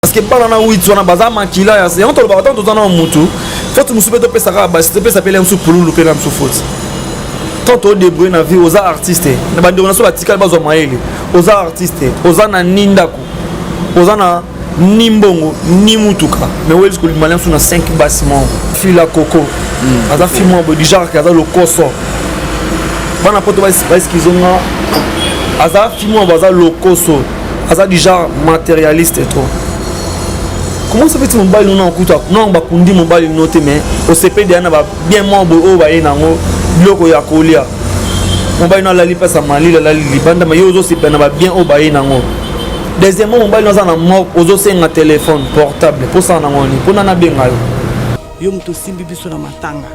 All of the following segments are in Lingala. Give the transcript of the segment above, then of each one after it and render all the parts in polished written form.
Parce que bana na 8 wana baza makila ya yango. Tolobaka ntango toza na mutu, faute mosusu mpe topesaka basi, topesa pele mosusu pululu mpe na mosusu faute. Tant todébrouille na vie, oza artiste na bandeko na so batikali bazwa mayele. Oza artiste, oza na ni ndako, oza na ni mbongo ni mutuka, mais oyelisi kolima mosusu na 5 basi moko. Fila koko aza fi moko boye du genre aza lokoso. Bana poto baeskizonga, aza fi moko boye, aza lokoso, aza du genre matérialiste trop. Comment ça fait? Mobali no nakuta non, bakundi mobali no te, mais osepeli ya na babien moko boye oyo baye nango, biloko ya kolia. Mobali no alali mpasa malili, alali libanda, ma yo ozosepela na babien oyo baye nango. Deuxièmement, mobali no aza na mort, ozosenga téléphone portable. Mposala nango nini? Mpona nabenga yo. Yo moto osimbi biso na matanga,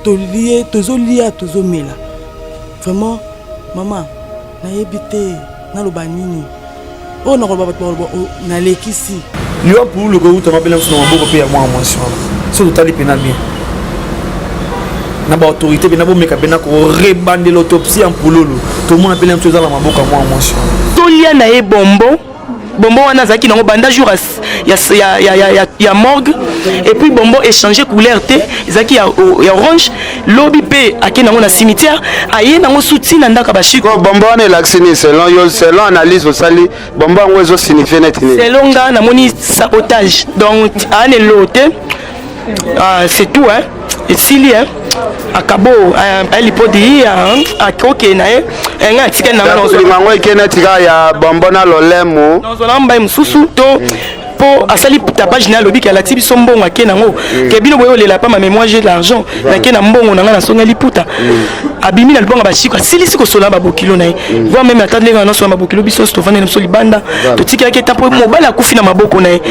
tolie, tozolia, tozomela. Vraiment mama, nayebi te naloba nini. Oyo nakoloba, bato bakoloba nalekisi. Liwa Pululu kouta mabele mosu na maboko mpe ya mwana mwasi wana. So totali mpena bien na baautorité, mpena bomeka mpena korebandela autopsie ya Mpululu, tomona mpena mosu eza na maboko ya mwana mwasi wana. Tolia na ye bombo. Bombo wana azalaki nango banda jour ya morgue. Et puis bombo échange couleur te, ezalaki ya orange. Lobi mpe ake nango na cimetière, aye nango suti na ndako ya bashiko. Bombo wana elakisi nini selon yo, selon analyse osali? Bombo yango ezosignifie neti nini? Selon nga, namoni sabotage. Donc aa na elo te. Ah, c'est tout hein, esili hein. Akabo alipodi akokende na ye, ngai atikali na nga. Yango eke neti kaka ya bombo na lolemo. Nazwala mbai mosusu to mpo asali tapage na, alobi ke alati biso mbongo, ake nango ke bino boye olela pa ma. Moi, j'ai l'argent, nake na mbongo na ngai, nasonga liputa. Abimi na libonga bashiko, asilisi kosola babokilo na ye, voire même ata ndenge nasola babokilo. Biso nyonso tovandi na biso libanda, totikelaki eta mpo mobali akufi na maboko na ye.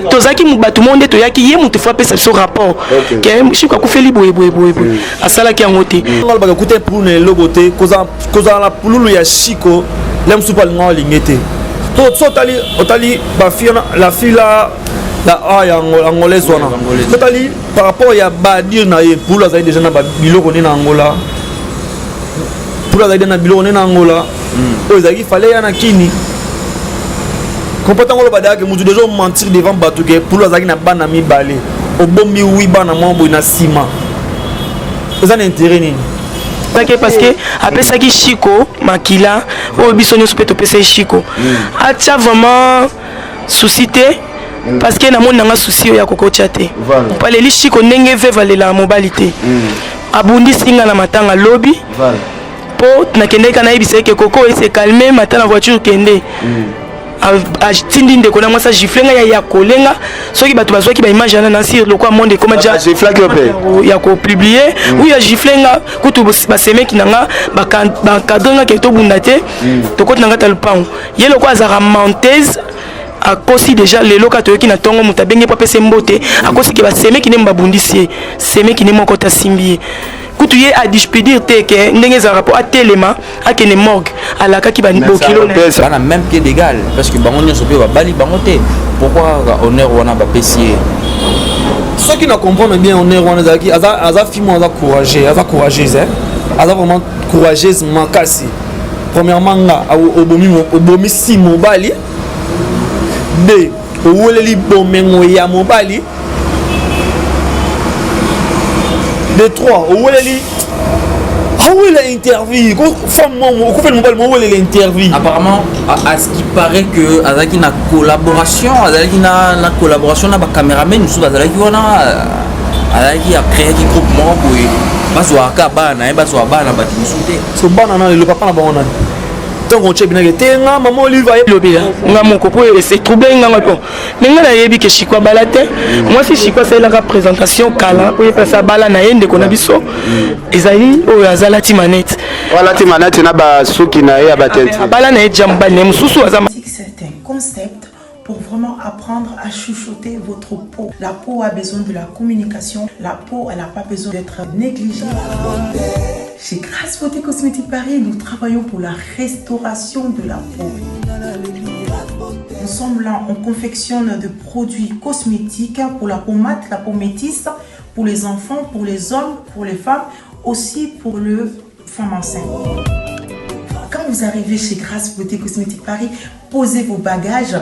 Tozalaki bato moko nde toyaki, ye moto fo apesa biso rapport ke shiko akufeli boye boye boye boye. Asalaki yango te. Alobaka kuta Pululu na eloko te. Kozala na Pululu ya Shiko le mosusu mpo alinga olinge te. So otali, otali bafille wana, la fille la la a ya angolaise wana, otali par rapport ya badire na ye, Pululu azali déjà na biloko nde na Angola. Pululu azali na biloko nde na Angola oyo ezalaki fale ya na kini kompo. Ntango oloba dayake motu déjà omentir devant bato ke Pululu azalaki na bana mibale, obombi wi bana mwa boye na nsima, eza na intérêt nini? Parce que apesaki Shiko makila oyo biso nyonso mpe topesaki Shiko. Atia vraiment souci te, parce que namoni nanga souci oyo ya kokotya te. Aleli Shiko ndenge veve alelaka mobali te. Abundisi nga na matanga lobi mpo nakendeki ka nayebisa eke koko ese calme, mata na voiture, kende. Atindi ndeko na mwasi agifle ngai, ya kolenga. Soki bato bazwaki baimage wana na sir lokwa monde ekoma ya kopublier. Oui, agifle nga kutu, basemeki na nga, baencadre nga ke tobunda te, tokoti na nga ta lupango. Ye lokwa azalaka menteuse, akosi déjà. Lelo kaka toyoki na ntongo, moto abenge mpo apesa mbote, akosi ke basemeki nde babundisi ye. Semeki nde moko tasimbi ye kutu. Ye adispudir te ke ndenge ezalaka mpo atelema akende morgue, alakaki bokilo. Bana même pied d'égal, parce que bango nyonso mpe babali bango te. Pourquoi kaka honneur wana bapesi ye? Soki na comprendre bien, honneur wana ezalaki aza fille moko aza courageux, aza courageuse, aza vraiment courageuse makasi. Premièrement, nga obomisi mobali de oweleli bomengo ya mobali de trois, oweleli awela interview. Femme moko okufeli mobali, mowelela interview. Apparemment, à ce qui paraît que azalaki na collaboration, azalaki na collaboration na bacaméraman mosusu bazalaki wana. Azalaki acréaki groupe moko boye, bazwaka bana na ye, bazwaka bana na bato mosusu te. So bana na lelo, papa na bango nani? Ntango otie binake te, nga mama Olive aye. Lobela nga moko mpo ese trouble nganga mpo me nga nayebi ke Shiko abala te. Mwasi Shiko asalelaka présentation kala po ye mpasi abala na ye. Ndeko na biso ezali oyo azalati manete. Alati manete na basuki na ye ya batenti. Abala na ye ja, mobali na ye mosusu aza. C'est un concept pour vraiment apprendre à chouchouter votre peau. La peau a besoin de la communication. La peau, elle n'a pas besoin d'être négligée. Chez Grâce Beauté Cosmétique Paris, nous travaillons pour la restauration de la peau. Nous sommes là, on confectionne de produits cosmétiques pour la peau mate, la peau métisse, pour les enfants, pour les hommes, pour les femmes, aussi pour le femmes enceintes. Quand vous arrivez chez Grâce Beauté Cosmétique Paris, posez vos bagages.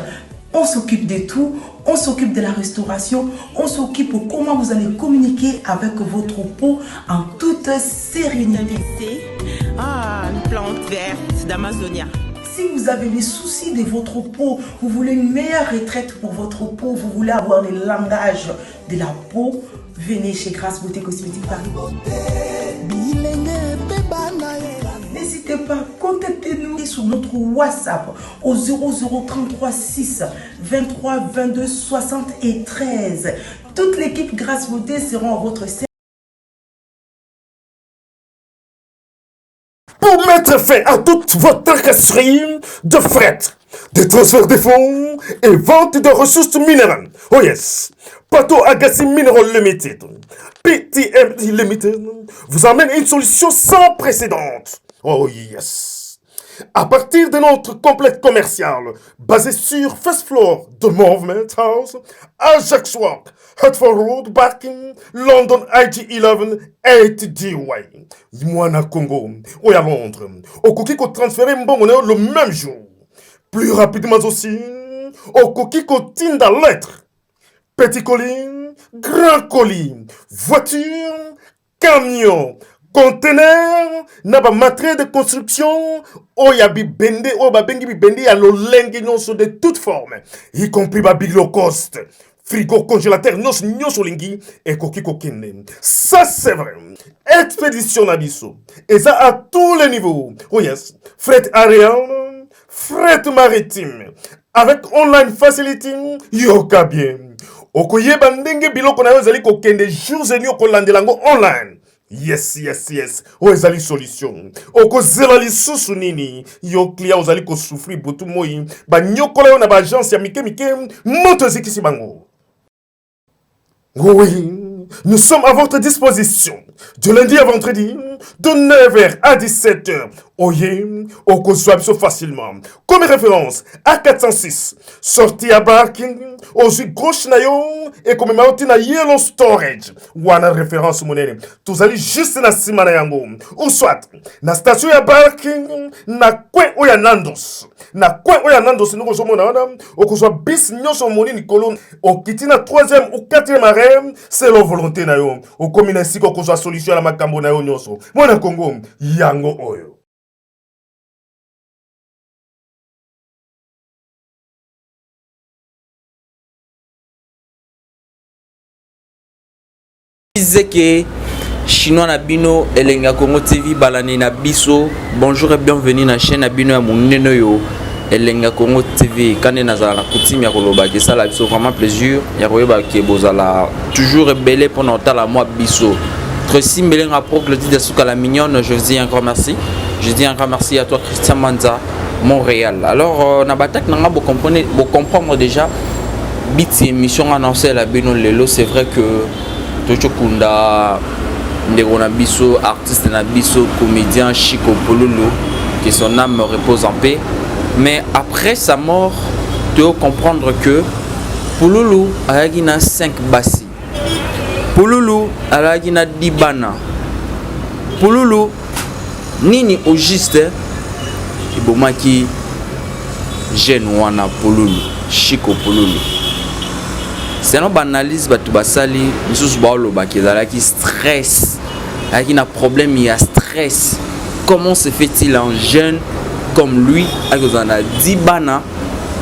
On s'occupe de tout, on s'occupe de la restauration, on s'occupe de comment vous allez communiquer avec votre peau en toute sérénité. Ah, une plante verte d'Amazonia. Si vous avez des soucis de votre peau, vous voulez une meilleure retraite pour votre peau, vous voulez avoir le langage de la peau, venez chez Grace Beauté Cosmétique Paris. N'hésitez pas, contactez-nous sur notre WhatsApp au 0033 6 23 22 73. Toute l'équipe Grâce Beauté sera à votre service. Pour mettre fin à toute votre tracasserie de fret, de transfert des fonds et vente de ressources minérales. Oh yes, Pato Agassi Mineral Limited, PTMD Limited, vous amène une solution sans précédent. Oh yes. À partir de notre complexe commercial, basé sur First Floor de Movement House, à Jacques Walk, Hertford Road, Barking, London IG11 8DY. Mwana Congo, oya Londres. Okoki ko transférer mbongo na yo le même jour. Plus rapidement aussi, okoki kotinda lettre. Petit colis, grand colis, voiture, camion, conteneur na ba matériel de construction oyo ya bibende oyo babengi bibende ya lolenge nyonso de toute forme, y compris ba big low cost, frigo, congélateur, nyonso nyonso olingi ekoki kokende. Ça c'est vrai, expédition na biso eza à tous les niveaux. Oh yes, fret aérien, fret maritime avec online facility. Yoka bien, okoyeba ndenge biloko na yo ezali kokende jours et nuit, okolandela yango online. Yes, yes, yes, oyo ezali solution. Okozela lisusu nini? Yo client ozali kosouffrir butu moi, banyokola yo na baagence ya mike mike, moto ezikisi bango. Oui, nous sommes à votre disposition du lundi à vendredi, de 9h à 17h. Oye, okozwa biso facilement. Comme référence, A406, sortie à Barking, ozwi gauche na yo, ekomema yo ntina Yellow Storage. Wana référence monene. Tozali juste na nsima na yango. Ou soit, na station ya Barking, na coin oyo ya Nandos. Na coin oyo ya Nandos, ndenge ozomona wana, okozwa bus nyonso omoni likolo, okiti na 3e ou 4e arrêt, selon volonté na yo. Okomi na esika okozwa solution ya makambo na yo nyonso. Mwana Congo, yango oyo. Zeke chinois na bino Elengi ya Congo TV, balani na biso, bonjour et bienvenue na chaîne na bino ya monene oyo Elengi ya Congo TV. Kande nazala na coutume ya koloba esala biso vraiment plaisir ya koyeba ke bozala toujours ebele mpona kotala mwa biso. Tracy Mbelenga Proclotide de Souka la mignonne, je vous dis un grand merci. Je dis un grand merci à toi Christian Manza, Montréal. Alors, na batak nanga bo comprendre, bo comprendre déjà biti émission annoncée la bino lelo, c'est vrai que tokunda ndeko na biso, artiste na biso, comédien Chico Pololo, que son âme repose en paix. Mais après sa mort, tu dois comprendre que Pululu ayaki na 5 basi. Pululu alaki na 10 bana. Pululu nini au juste ebomaki jeune wana Pululu, Chico Pululu? Selon baanalyse bato basali, misusu baolobaki ezalaki stress, azalaki na problème ya stress. Comment se fait-il un jeune comme lui akozala na 10 bana,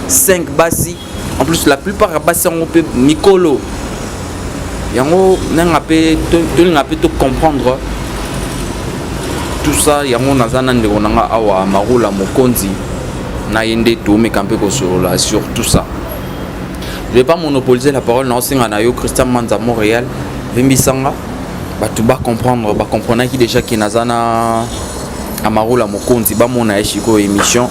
5 basi, en plus la plupart ya basi yango mpe mikolo yango? Nanga mpe tolinga mpe tocomprendre tout ça. Yango naza na ndeko na nga awa, Marula Mokonzi, na ye nde tomeka mpe kosolola sur tout ça. Je vais pas monopoliser la parole. Naosenga na yo Christian Manza Montréal, vimbisanga bato bacomprendre, bacomprenaki déjà ke naza na Amarula Mokonzi, bamona ye sikoyo émission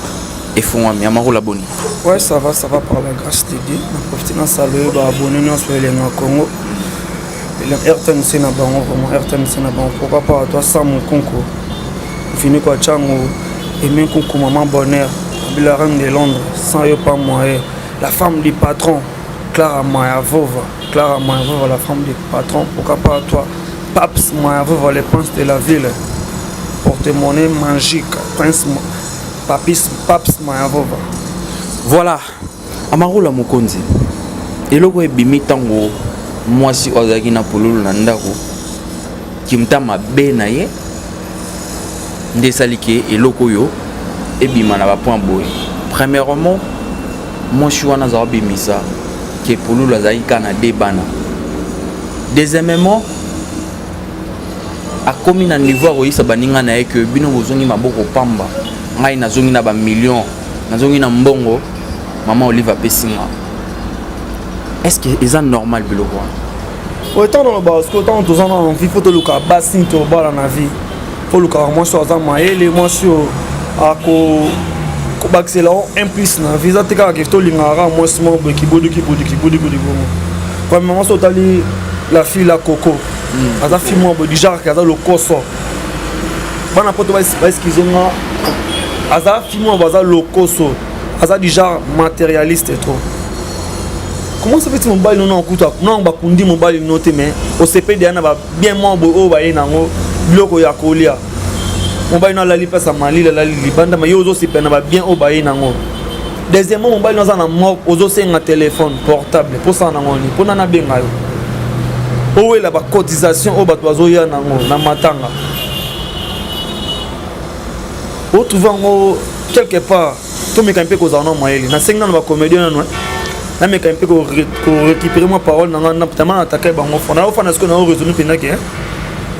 efungwami. Amarula, boni? Ouais, ça va, ça va par la grâce de Dieu. Na profite na saluer ba abonné nyonso Elengi ya Congo. RTNC na bango, vraiment RTNC na bango. Pourquoi pas toi Sam Nkunku. Fini quoi Tchango, Aimé Nkunku, maman bonheur. La reine de Londres, sans yo pas moyen. La femme du patron, Clara Mayavova. Clara Mayavova, la femme du patron. Pourquoi pas toi Paps Mayavova, le prince de la ville. Porte-monnaie magique, prince Papis, Paps Mayavova. Voilà. Amarula Mokonzi, eloko ebimi ntango mwasi oyo azalaki na pululu na ndako, kimta mabe na ye nde esali ke eloko oyo ebima na bapoint boye. Premièrement, mwasi wana azala obimisa ke pululu azalaki kaka na de bana. Deuxièmement, akomi na niveau ya koyisa baninga na ye ke bino bozongi maboko pamba, ngai nazongi na bamillion, nazongi na mbongo mama Olive apesi nga. Est ce que eza normal biloko wana? Oyo ntango naloba, parce que ntango toza na envie, fo toluka basi tobala na vie, fo olukaka mwasi oyo aza mayele, mwasi oyo ako kobakisela o un plus na vie. Eza te kaka ke tolingaka kaka mwasi moko boye, kibodu kibodu kibodu kibodu bongo. Premièrement, so otali la fille la Coco, aza fille moko boye du genre ke aza lokoso. Bana poto baexcuse nga, aza fille moko boye aza lokoso, aza du genre matérialiste trop. Comment ça fait mobali no nakuta non bakundi mobali no te, mais osepeli ya na babien moko boye oyo baye nango, biloko ya kolia. Mobali no alali mpasa malili, alali libanda, ma yo ozosepela na babien oyo baye nango. Deuxièmement, mobali no aza na mort, ozosenga téléphone portable mposala nango nini? Mpona nabenga yo, owela bacotisation oyo bato bazoya nango na matanga, otrouve yango quelque part. Tomeka mpe kozala na mayele. Nasengi nano bacomédien nano, nameka mpe korécupérer mwa parole na nga tama nataka bango fo naofanda sikoyo na oraisonne mpenza ke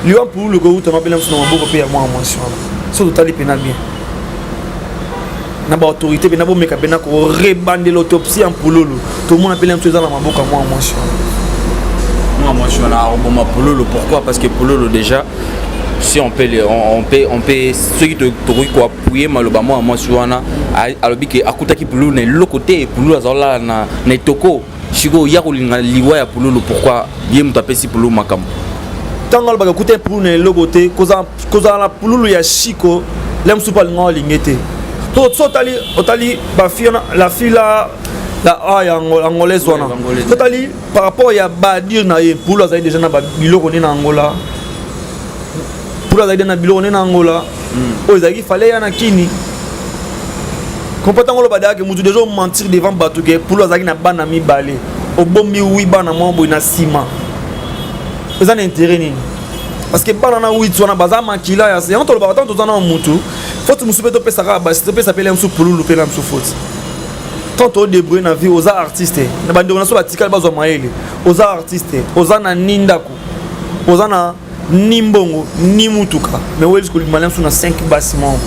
liwa mpululu kouta mabele mosu na maboko mpe ya mwana mwasi wana. So totali mpena bien na baautorité mpena, bomeka mpena korebandela autopsie ya mpululu, tomona mpena mosu eza na maboko ya mwana mwasi wana. Mwana mwasi wana akoboma pululu. Pourquoi? Parce que pululu déjà, si on peut, on peut soki tokoki koappuyer maloba mwana mwasi wana, alobi ke akutaki pululu na eloko te, pululu azalala na etoko. Sikoyo ya kolinga liwa ya pululu, pourquoi ye moto apesi pululu makambo? Ntango alobaka akuta pululu na eloko te, kozala na pululu ya Shiko le mosusu mpo alinga olinge te. To so otali bafille wana, la fille la a ya angolaise wana, totali par rapport ya badire na ye, pululu azali déjà na biloko nde na Angola. Pululu azali na biloko nde na Angola oyo ezalaki fale ya na kini kompa. Ntango oloba deyake motu déjà omentir devant bato ke pulu azalaki na bana mibale, obombi wi bana mwa boye na nsima, eza na intérêt nini? Parce que bana na wit wana baza makila ya yango. Tolobaka ntango toza na mutu, faute mosusu mpe topesa kaka basi, topesa mpe mosusu pululu mpe na mosusu faute. Tant todébrouille na vie, oza artiste, na bandeko na so batikali bazwa mayele. Oza artiste, oza na ni ndako, oza na ni mbongo, ni mutuka, mais oyebisi kolima mosusu na 5 basi moko,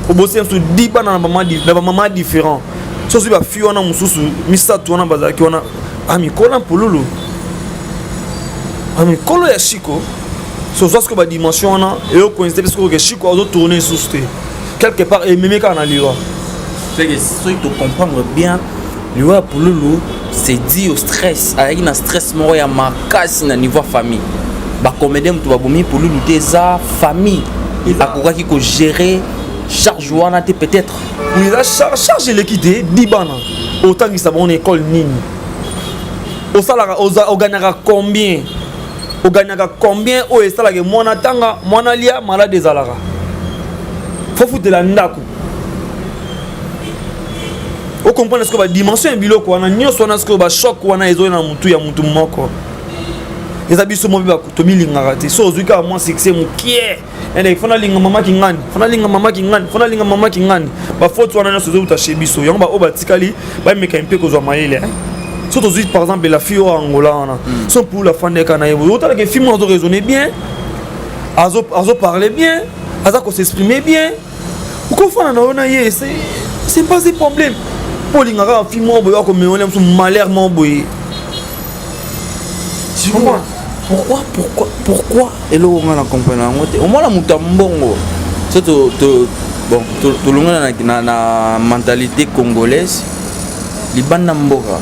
obosi mosusu 10 bana na bamama différent. So ozwi bafille wana mosusu misato wana bazalaki wana, amikola mpululu, amikolo ya Shiko. So ozwa sikoyo badimension wana, eyokoinse te sikoyo ke Shiko azotourne lisusu te, quelque part ememi kaka na liwa. Soki tocomprendre bien, liwa ya pululu, c'est dit au stress. Azalaki na stress moko ya makasi na niveau ya famille. Bacomédien moto babomi pululu te, eza famille. Akokaki kogérer charge wana te peut-être. Oui, eza charge eleki te. Di bana otangisa bango na école nini? Osalaka, ogagnaka combien? Ogagnaka combien oyo esalaka mwana tanga, mwana lia, malade ezalaka, fofutela ndako? Ocomprendre sikoyo badimension ya biloko wana nyonso wana. Sikoyo bachoc wana ezoya na motu ya motu moko. Eza biso mo mpe tomilingaka te. So ozwi kaka mwa succès mokie ene, fo nalinga mama kingani, fo nalinga mama kingani, fo nalinga mama kingani. Bafaute wana nyonso ezouta chez biso. Yango baoyo batikali bameka mpe kozwa mayele. So tozwi par exemple la fille oyo Angola wana, so pour la fandeka na ye, otalaka fille moko azo raisonner bien, azo parler bien, aza kos'exprimer bien, okofana na yo na ye, c'est pas un problème. Mpo olingaka fille moko boye akomemela mosu malheur moko boye. Pourquoi, pourquoi, pourquoi? Eloko nga na comprendre yango te. Omona moto ya mbongo, so bon, tolongana na mentalité congolaise. Libanda mboka,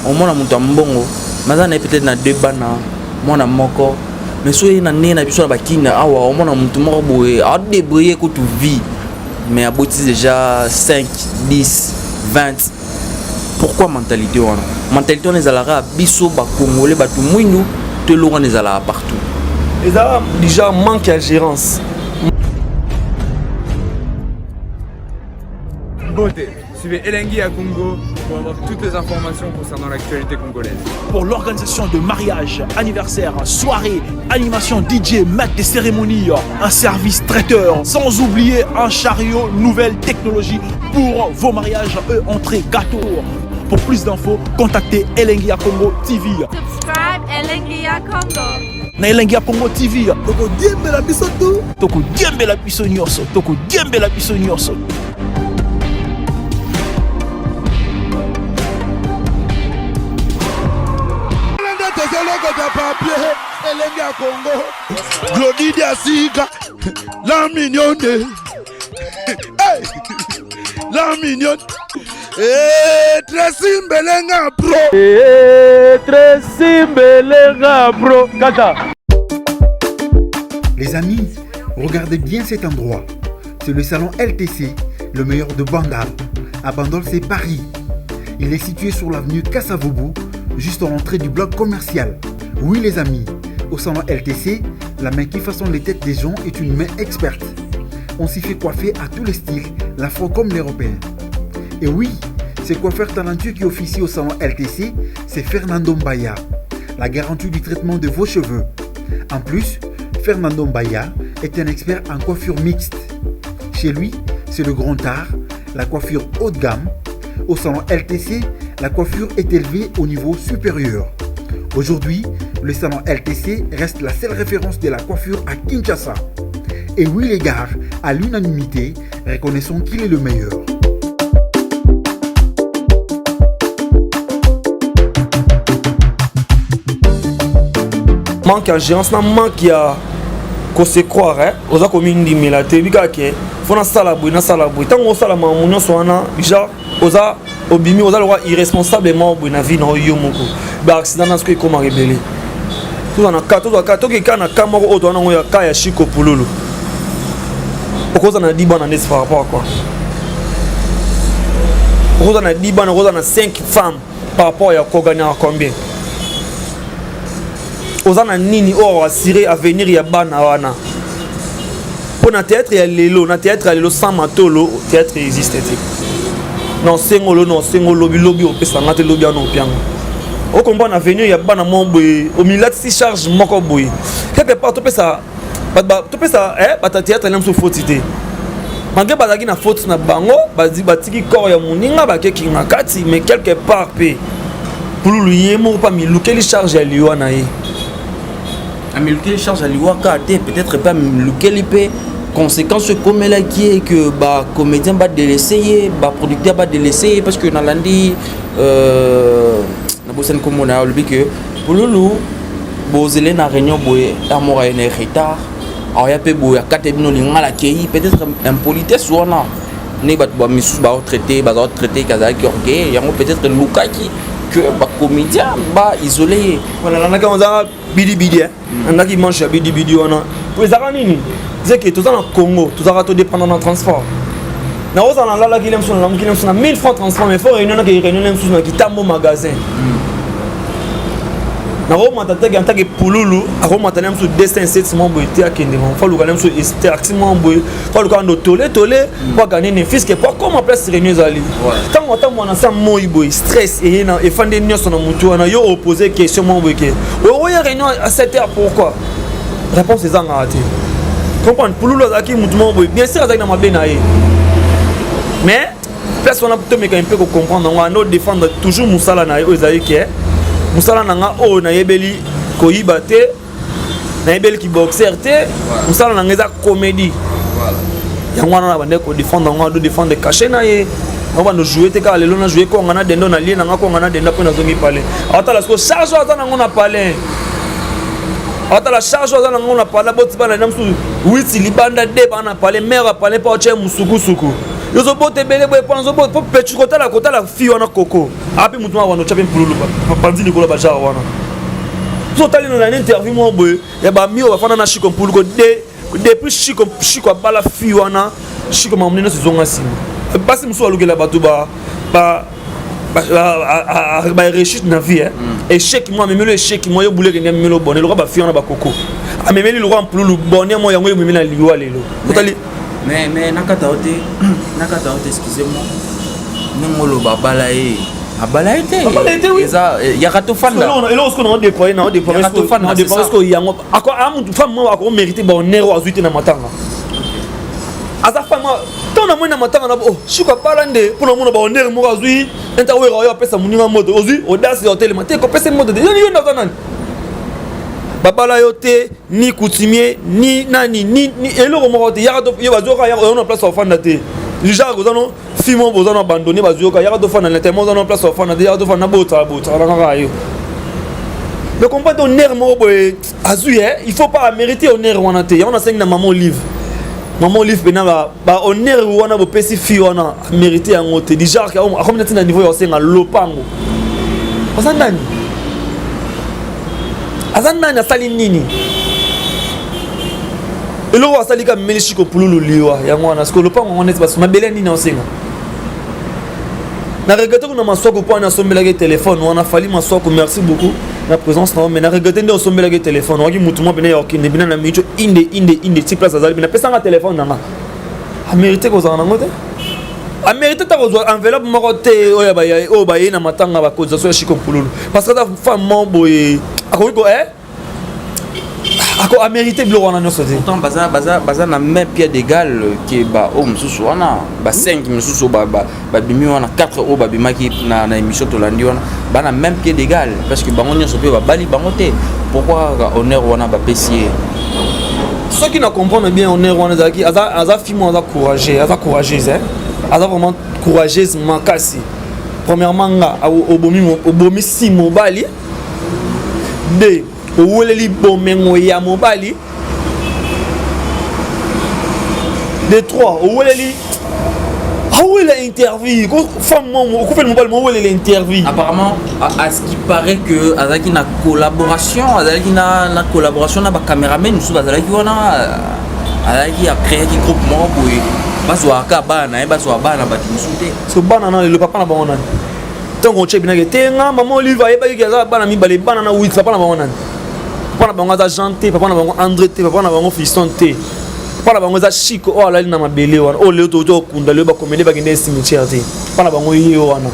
omona moto ya mbongo naza na ye peut-être na deux bana, mwana moko, mais so ye na ndenge na biso na bakina awa, omona motu moko boye adébrouille kutu vie, mais aboti déjà 5, 10, 20. Pourquoi mentalité wana? Mentalité wana ezalaka biso bacongolais, bato mwindu to eloko wana ezalaka partout? Eza déjà manque ya gérance. Mbote, suivez Elengi ya Congo. Pour avoir toutes les informations concernant l'actualité congolaise. Pour l'organisation de mariages, anniversaires, soirées, animation DJ, maître des cérémonies, un service traiteur, sans oublier un chariot nouvelle technologie pour vos mariages, eux, entrée, gâteau. Pour plus d'infos, contactez Elengi ya Congo TV. Subscribe Elengi ya Congo. Na Elengi ya Congo TV. Tokodiembela biso tu. Tokodiembela biso nyonso. Tokodiembela biso nyonso. Tozolokota papier Elengi ya Congo. Glody Diasika, la mignonne. Hey! La mignonne. Eh, Tracy Mbelenga bro. Eh, Tracy Mbelenga bro. Kata. Les amis, regardez bien cet endroit. C'est le salon LTC, le meilleur de Bandal. À Bandol, c'est Paris. Il est situé sur l'avenue Kassavoubou, juste à l'entrée du bloc commercial. Oui les amis, au salon LTC, la main qui façonne les têtes des gens est une main experte. On s'y fait coiffer à tous les styles, l'afro comme l'européen. Et oui, ce coiffeur talentueux qui officie au salon LTC, c'est Fernando Mbaya, la garantie du traitement de vos cheveux. En plus, Fernando Mbaya est un expert en coiffure mixte. Chez lui, c'est le grand art, la coiffure haut de gamme. Au salon LTC, la coiffure est élevée au niveau supérieur. Aujourd'hui, le salon LTC reste la seule référence de la coiffure à Kinshasa. Et oui les gars, à l'unanimité, reconnaissons qu'il est le meilleur. Manque ya gérance na manque ya kose croire eh? Oza komindimela te oyebi kaka ke fo nasala boye nasala boye ntango osala makambo nyonso wana genre oza obimi oza lokwa irresponsablement boye na vie na yo moko baaccident na soki ekomaka ebele toza na ka tozwa ka toki ka na ka moko oyo toza nango ya ka ya Chiko Pululu okoza na 10 bana ndeti par rapport à quoi okoza na 10 bana okoza na 5 femmes par rapport ya kogagnaka combien oza na nini oyo assurer avenir ya bana wana mpo na théâtre ya lelo na théâtre ya lelo sans matolo théâtre existe te na osengo lo na osengo lobi lobi opesa nga te lobi wana opianga okomprendre avenir ya bana moko boye omilatisi charge moko boye quelque part topesa topesa eh, bato ya théâtre na biso foti te malgré bazalaki na faute na bango batiki corps ya moninga bakekinga kati mais quelque part mpe pululu ye moko mpe amilukeli charge ya liwa na ye Amilukeli charge ya liwa kaka te, peut-être mpe amilukeli mpe conséquence ekomelaki ye que bacomédien badelaisse ye, baproducteur badelaisse ye, parce que nalandi euh, nabosani komona alobi que pululu bozele na réunion boye heure moko aye na retard aoya mpe boye akata bino lingala akei peut-être impolitesse wana ndenge bato bamisusu baotraite bazaotraite kazalaki orgueil yango peut-être elukaki que bacomédien baisole ye. Voilà, nalandaki yango eza bidibidi eh. Nalandaki manche ya bidibidi wana po ezalaka nini zeke toza na Congo tozalaka todépendre na transport nakozala nalalaki le mosusu nalamuki le mosusu na 1000 francs transport mais fo réunion nake réunion le mosusu na kitambo magasin nakomata teke antake pululu akomata na mosusu 207 mwa boye te akende mwa fo aluka na mosusu taxi mwa boye fo aluka ndo tole tole po agane ne fiske po akoma place réunion ezali ntango ata mwana sa moi boye stress eye na efandi nyonso na motu wana yo opose question mwa boye ke oya réunion à 7 heures pourquoi réponse ezangaka te comprendre pululu azalaki motu moko boye bien sûr azalaki na mabe na ye mais place wana tomeka mpe kocomprendre yango ando défendre toujours mosala na ye oyo ezali ke mosala na nga oyo nayebeli koyiba te nayebeli kiboxer te mosala na nga eza comédie yango wana na bandaki kodefendre yango ado défendre cachet na ye yango bando joue te kaka lelo na joue konga na dendo na lie na nga konga na denda mpo nazongi palais aotala siko charge oyo aza nango na palais aotala charge oyo aza nango na palais boti bana na mosusu witi libanda de bana na palais mare ya palais mpo atya mosukusuku yo ozobota ebele boye mpo nazobota mpo petu kotala kotala fi wana koko ape motu wana wana otya mpe mpululu panzi likolo bajare wana so otali na interview moko boye ya bami oyo bafanda na Chiko Mpuluko de depuis Chiko Chiko abala fi wana Chiko makambo nyonso ezonga nsima basi mosusu balukela bato ba ba barechute na vie échec mwa amemeli échec mwa yo buleke nde amemeli obone lokola bafi wana bakoko amemeli lokola mpululu bone mwa yango ememeli na liwa lelo otali mais nakata yo te nakata yo te excusez moi. Ndenge oloba abala ye, abala ye te. Abala ye te, oui. Eza yaka tofanda. Eloko sikoyo nango déploye, nango Yaka tofanda, c'est déploye ça. sikoyo yango mutu femme moko akomérite bahonneur oyo azwi te na matanga. Aza femme ntango namoni na matanga na oh, Shiko abala nde mpo namona bahonneur moko azwi nta wera oyo apesa moninga moto, ozwi audace ya otelema te kopesa moto te. Yo nde aza nani? Babala yo te, ni coutumier ni nani ni eloko moko te. Yaka yo bazwaka yo na place ofanda te, genre oza no fille moko boza no abandonné, bazwi yoka yaka tofanda na tellement oza no place ofanda te, yaka tofanda, botala botala na kaka yo. Mais comprendre honneur moko boye azwi, il faut pas amériter honneur wana te. Yango nasengi na mama Olive, mama Olive mpena ba honneur wana bopesi fille wana, mérité yango te. Du genre akomi nati na niveau ya kosenga lopango. Aza nani? Aza nani? Asali nini? Eloko asali ka memeli Shiko Pululu liwa yango wana. Siko lopango yango neti baso mabele nini osenga? Na regrete kuna Maswaku mpo wana asombelaki telefone wana. Fali Maswaku, merci beaucoup na présence na yo, mais na regrete nde osombelaki telefone waki. Mutu mwa pene ya okende bina na micho inde inde inde ti place azali bina, apesanga telefone nanga. Amérite kozala nango te, amérite ta kozwa enveloppe moko te oyo baye na matanga bacotisation ya Shiko Mpululu, parce que aza femme moko boye akoki ko ako amérité biloko wana nyonso te. Pourtant baza na même pied d'égal ke baoyo mosusu wana, ba 5 mosusu oyo babimi wana, 4 oyo babimaki na émission tolandi wana, ba na même pied d'égal parce que bango nyonso mpe babali bango te. Pourquoi kaka honneur wana bapesi ye? Soki na comprendre bien, honneur wana ezalaki aza fille moko aza courageux, aza courageuse, hein? Aza vraiment courageuse makasi. Premièrement, nga obomi, obomisi mobali de oweleli bomengo ya mobali de trois, oweleli awela interview. Femme moko okufeli mobali mo owelela interview. Apparemment, à ce qui paraît que azalaki na collaboration, azalaki na collaboration na bacaméraman mosusu bazalaki wana. Azalaki acréaki groupe moko boye, bazwaka bana na ye, bazwaka bana na bato mosusu te. So bana na lelo, papa na bango nani? Ntango otie binaki te nga mama Olive ayebaki aza bana mibale, bana na 8, papa na bango nani? Papa na bango aza Jean te, papa na bango André te, papa na bango Fiston te, papa na bango eza Chiko oyo alali na mabele wana, oyo lelo touti okunda. Lelo bakomele bakende cimetière te, papa na bango ye wana.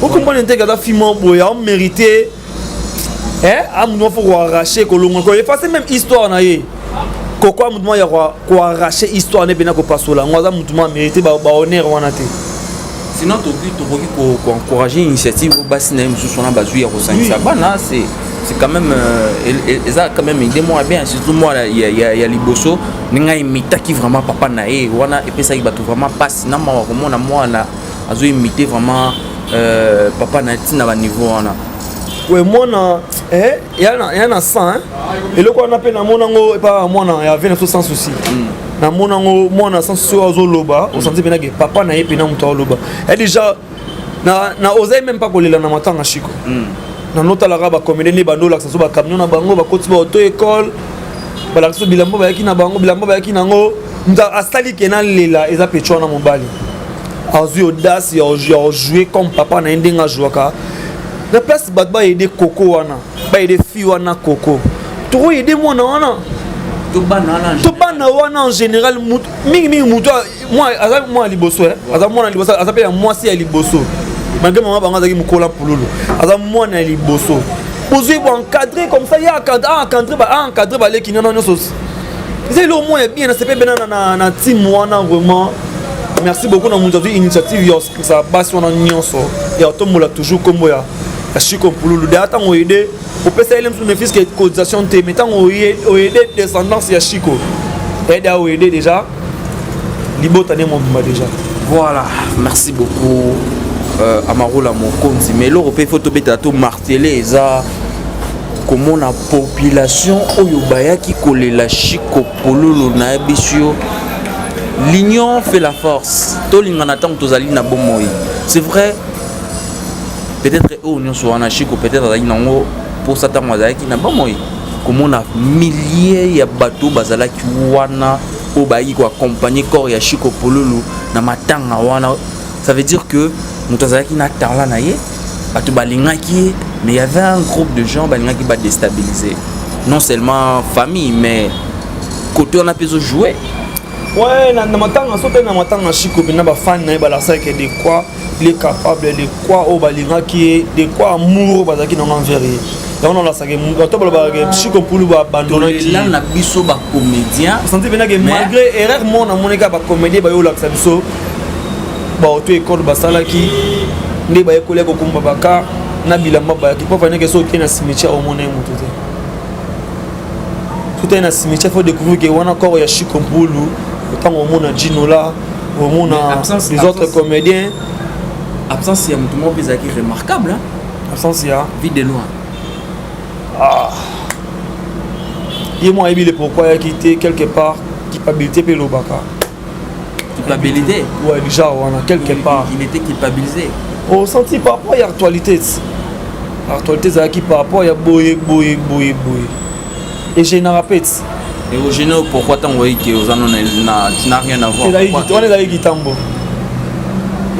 Okomprendre te, aza fille moko boye aomérité amutu moko fo koarrache, kolongola, koefface même histoire na ye. Koko amutu moko ya koarrache histoire ne mpena kopasola yango, aza mutu moko amérité bahonneur wana te. Sinon tokoki koencourager initiative oyo basi na ye mosusu wana bazwi ya kosangisa bana. C'est quand même eza quand même idée moko ya bien, surtout mwana ya liboso ndenge aimitaki vraiment papa na ye wana, epesaki bato vraiment mpasi na mawa komona mwana azoimite vraiment papa na ye ntina baniveau wana. We mwana ya na 100 eloko wana mpe namona yango epa mwana ya ve na so sans souci. Namona yango mwana sans souci oyo azoloba, osanti mpenake papa na ye mpena moto aoloba ya déjà na ozali même pas kolela na matanga Shiko. Nanotalaka bacomédien nde bando olakisa so bacamion na bango, bakoti ba auto école, balakisa so bilamba bayaki na bango, bilamba bayaki nango. Moto asali ke nalela eza pecho wana. Mobali azwi audace ya kojouer comme papa na ye ndenge azwaka na place. Bato baaider koko wana, baaider fille wana, koko tokoaider mwana wana to bana wana en général. Mingimingi motu aza mwana liboso, aza mwana liboso, aza mpe ya mwasi ya liboso malgré mama bango azalaki mokola. Pululu aza mwana ya liboso, bozwi boencadre comme ça, ye aencadre baleki nano nyonso. Eza eloko moko ya bien. Nasepe bena na team wana vraiment. Merci beaucoup na moto azwi initiative ya osisa basi wana nyonso ya otombola toujours nkombo ya Shiko Mpululu. Deya ntango oaider, opesa ye mosusu ne fût-ce que cotisation te, mais ntango oaider descendance ya Shiko, aide aoaider déjà libota nde mobimba déjà. Voilà, merci beaucoup Amarula Mokonzi. Mais eloko mpe faut tobetela, to marteler, eza komona population oyo bayaki kolela Shiko Pululu. Nayebi yo, l'union fait la force. Tolingana ntango tozali na bomoi. C'est vrai, peut-être oyo nyonso wana Shiko peut-être azalaki nango mposa ntango azalaki na bomoi, komona millier ya bato bazalaki wana oyo bayaki koaccompagner corps ya Shiko Pululu na matanga wana. Ça veut dire que moto azalaki na talent na ye, bato balingaki ye, mais il y avait un groupe de gens balingaki badéstabiliser non seulement famille, mais côté wana mpe ezojouer. Ouais, na matanga so mpe na matanga Shiko mpenza, bafani na ye balasaki de quoi il est capable, de quoi oyo balingaki ye, de quoi amour oyo bazalaki nango envers ye. Yango nalasaki bato balobaka Shiko Mpulu babandonaki na biso bacomédien. Santi mpenza malgré erreur mo namoni kaka bacomédien bayolakisa biso baauto école basalaki nde bayekoli ya kokumba bakar na bilamba bayaki mpo faneke. So okei na cimetière, omona ye moto te. Tout na cimetière, faut découvrir que wana corps ya Shiko Mpulu. Ntango omona Jinola, omona les autres comédiens. Absence ya moto moko mpe ezalaki remarquable. Absence ya Vie de Loin. Ah, ye mo ayebi le pourquoi ayaki te. Quelque part culpabilité mpe elobaka. Culpabilité? Ouais, du genre wana quelque part. Il était culpabilisé. Osenti par rapport ya actualité, actualité ezalaki par rapport ya boye boye boye boye, egénera mpe ti. Egéné pourquoi? Ntango oyiki oza no, tu n'as rien à voir. Wana ezalaki kitambo,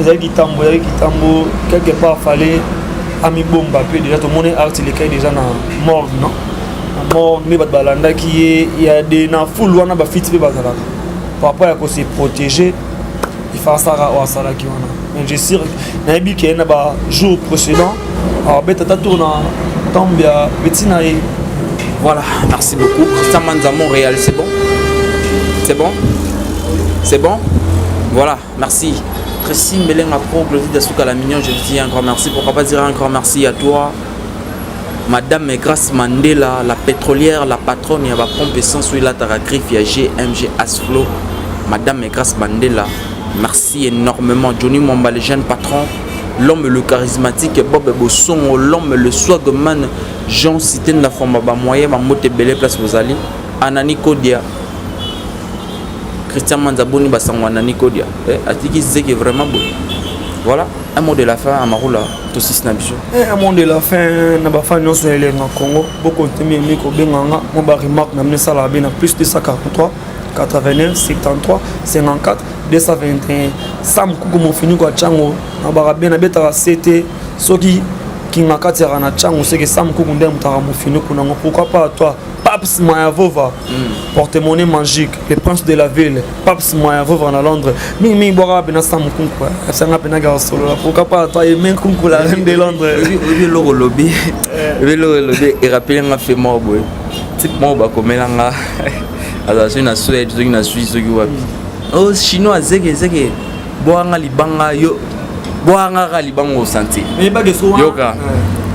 ezalaki kitambo, ezalaki kitambo. Quelque part fallait amibomba mpe. Déjà tomoni art elekai déjà na morgue, non, na morgue nde bato balandaki ye ya de na foule wana, bafiti mpe bazalaka par rapport ya kose protéger. Ifa asala oyo asalaki wana, mais je sûr, nayebi ke na bajour précédent abeta ta tour na tombe ya petit na ye. Voilà, merci beaucoup. Christian Manza, Montréal, c'est bon? C'est bon? C'est bon? Voilà, merci. Tracy Melenga Pro, Claudie Dasuka la mignon, je te dis un grand merci. Pourquoi pas dire un grand merci à toi, Madame Grace Mandela, la pétrolière, la patronne, il y a pompe essence, où il a ta griffe, il y a GMG Asflo. Madame Grace Mandela, merci énormément. Johnny Mwamba, le jeune patron, l'homme le charismatique, Bob Bossongo, l'homme le swagman, Jean Cité de la Famba, moyen, Mamote Bele, place Bozali, Anani Kodia, Christian Manzaboni, Basango Anani Kodia. Eh, Atiki Zeke, vraiment beau. Voilà, un mot de la fin, Amarula, tosis na biso. Un mot de la fin na bafani nyonso ya Elenga Congo, bokontinue mi kobenganga mwa baremarque na bino esalaka be na plus 243 89 73 54 221. Sam Kuku Mofiniko ya Ntango na baka be nabetaka se te soki kinga kati yaka na ntango seke Sam Kuku nde mutaka mofiniko nango. Pourquoi pas toi, Paps Mayavova, porte-monnaie magique, le prince de la ville, Paps Mayavova na Londres. Mingi mingi bwaka pena Sam Kuku asanga pena kaka solola. Pourquoi pas toi, Aimé Kuku, la reine de Londres. Oyebi eloko olobi, oyebi eloko olobi, erappeler nga fe moko boye. Type moko bakomelanga, azala soki na Suède, soki na Suisse, soki wapi. O chinois zeke zeke, bwanga libanga yo, bwanga kaka libanga osanti. Yoka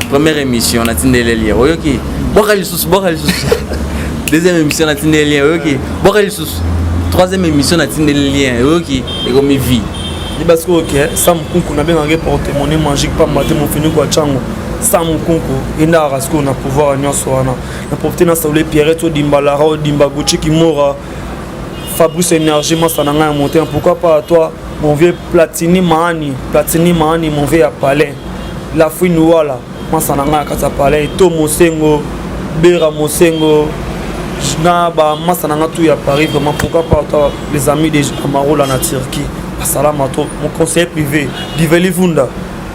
première émission, natindeli lien, oyoki, bwaka lisusu, bwaka lisusu. Deuxième émission, natindeli lien, oyoki, bwaka lisusu. Troisième émission, natindeli lien, oyoki, ekomi vie. Parce que ok, Sam Kunku nabengaki porte-monnaie magique pamba te, mofiniko ya ntango Sam Kunku ye nde akaka sikoyo na pouvoir nyonso wana. Na profite na saluer Pierrette Odimba, Lara Odimba, Gucci Kimora, Fabrice Énergie, masa na ngai ya motema. Pourquoi pas à toi, mon vieux Platini Maani, Platini Maani, mon vieux ya palais La Fouine Wala, masa na ngai ya kati ya palais to Mosengo Bera Mosengo na bamasa na nga tout ya Paris vraiment. Pourquoi pas toi, les amis de Amarola na Turquie, basalama to mon conseiller privé Diveli Vunda,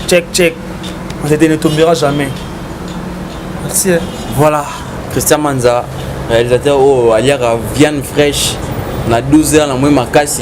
check check, ne tombera jamais. Merci, hein. Voilà, Christian Manza, réalisateur oyo aliaka viande fraîche na 12 heures na moi makasi.